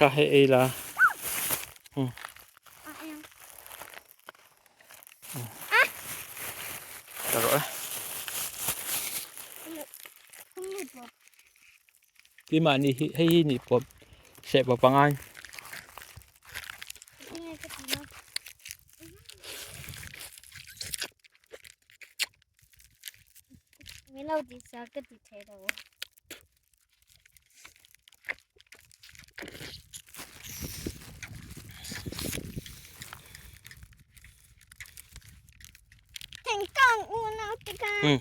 Kha hei ei la. Ta rawh e. Keimahni hi hei hi nih pawp seh pawp a ngai.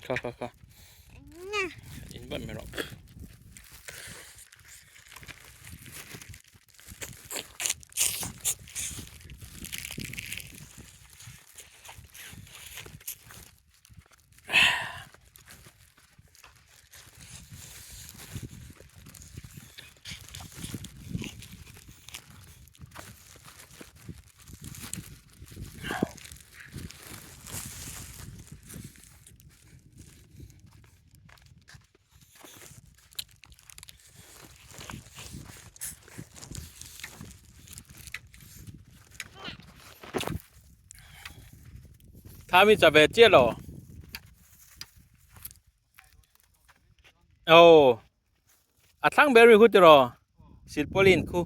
Kha kha kha. In bat mai rawh. Thami cha ve chiah lo. Aw a thlang ber mi khu tiraw silpaulin khu.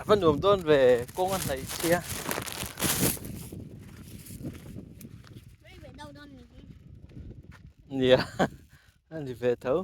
A va nuam dawn ve kawng a hnaih sia. Nia a ni ve tho.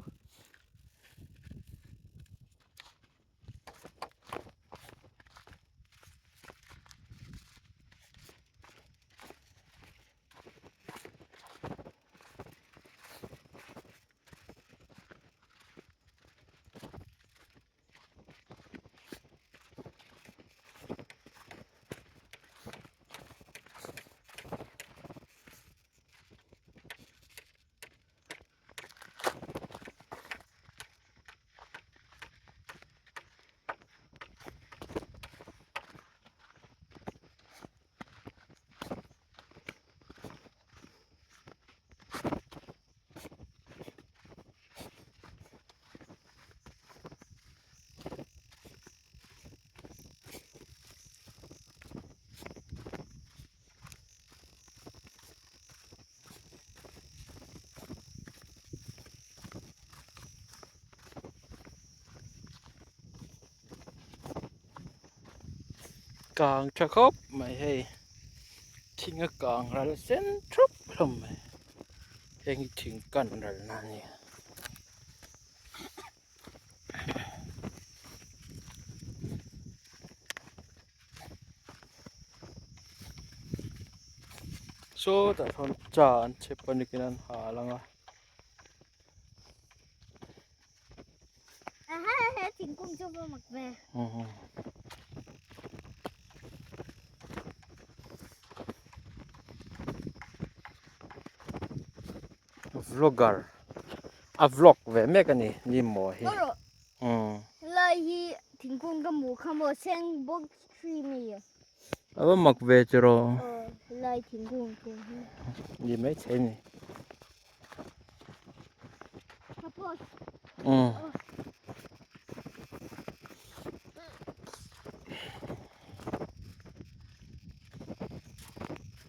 Kang tha khawp mai hei thing a kang ral sen thup hlawm mai heng hi thing kan ral na a ni. Sawtah sawn cha an chhep a nikin an hal ang a. Vlogger a vlog ve mek a ni ni maw hi. Helai hi thingkung ka hmuh kha maw sandbox tree mi a va mak ve chu rawh. Aw helai thingkung te hi. Ni mai thei a ni. Ka post.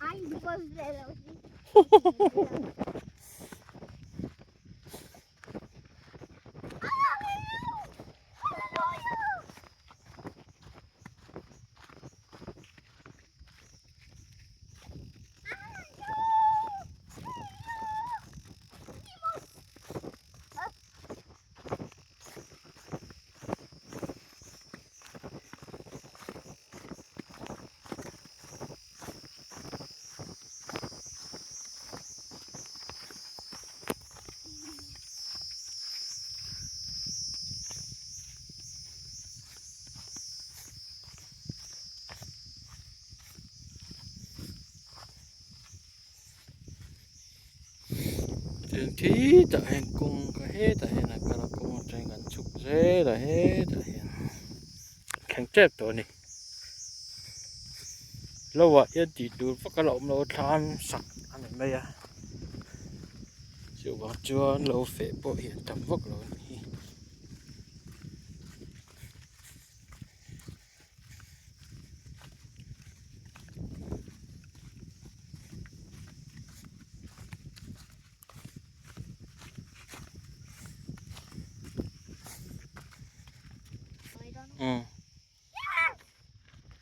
Ai post ve lo si. Tiang khi tah hian kawng ka hetah hian a kal a kawng atangin kan chhuk zel a hetah hian thleng tep tawh a ni. Lo ah hian tih tur vak a la awm lo a thlam sak a ni mai a chuvang chuan lo feh pawh hi an tam vak lo a ni.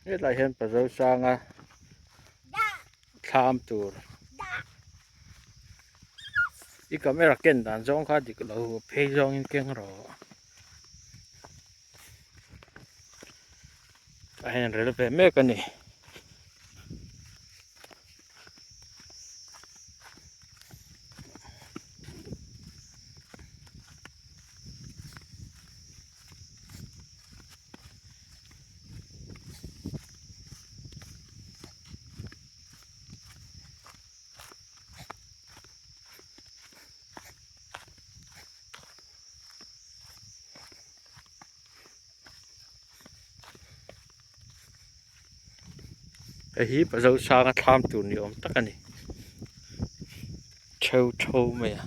Hetlai hian Pazo sanga thlam tur i camera ken dan zawng kha dik lo phei zawngin keng rawh tah hian an rel ve mek a ni. Hei hi Pazo sanga thlam tur ni awm tak a ni theu tho mai a.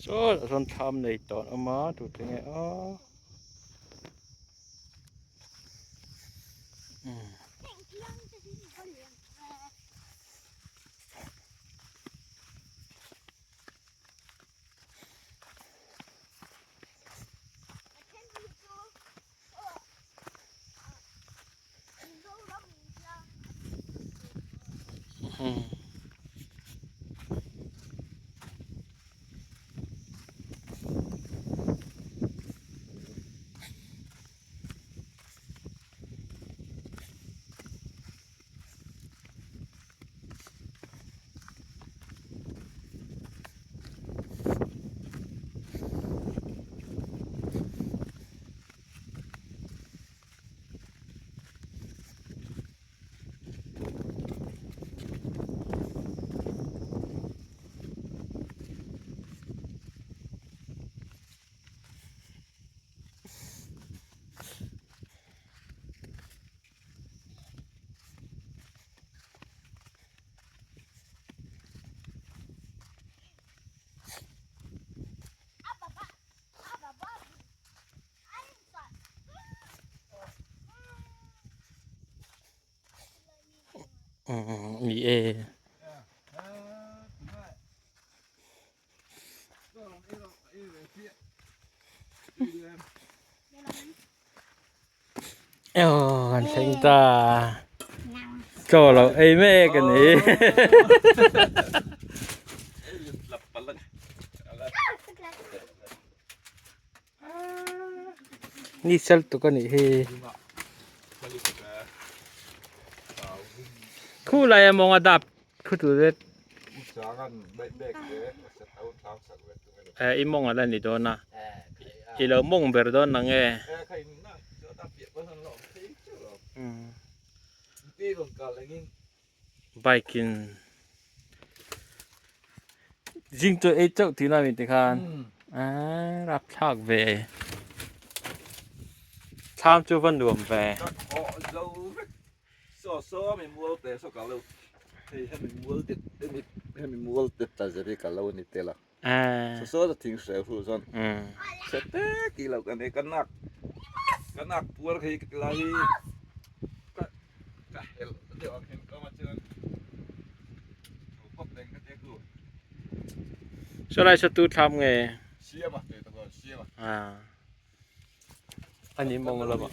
Saw ah sawn thlam nei tawh an awm a tute nge aw. Ni e. Aw kan thleng ta. Chaw lo ei mek a ni. Ni sel tuk a nih hi. Khu lai a mawng a dap khu tur zet. I mawng a la ni dawn a. I lo mawng ber dawn ang e. Bike in zing chu ei chauh tihna a ni tikhan aaa rapthlak ve thlam chu va nuam ve. Saw lai saw tu thlam nge a ni mawng lama.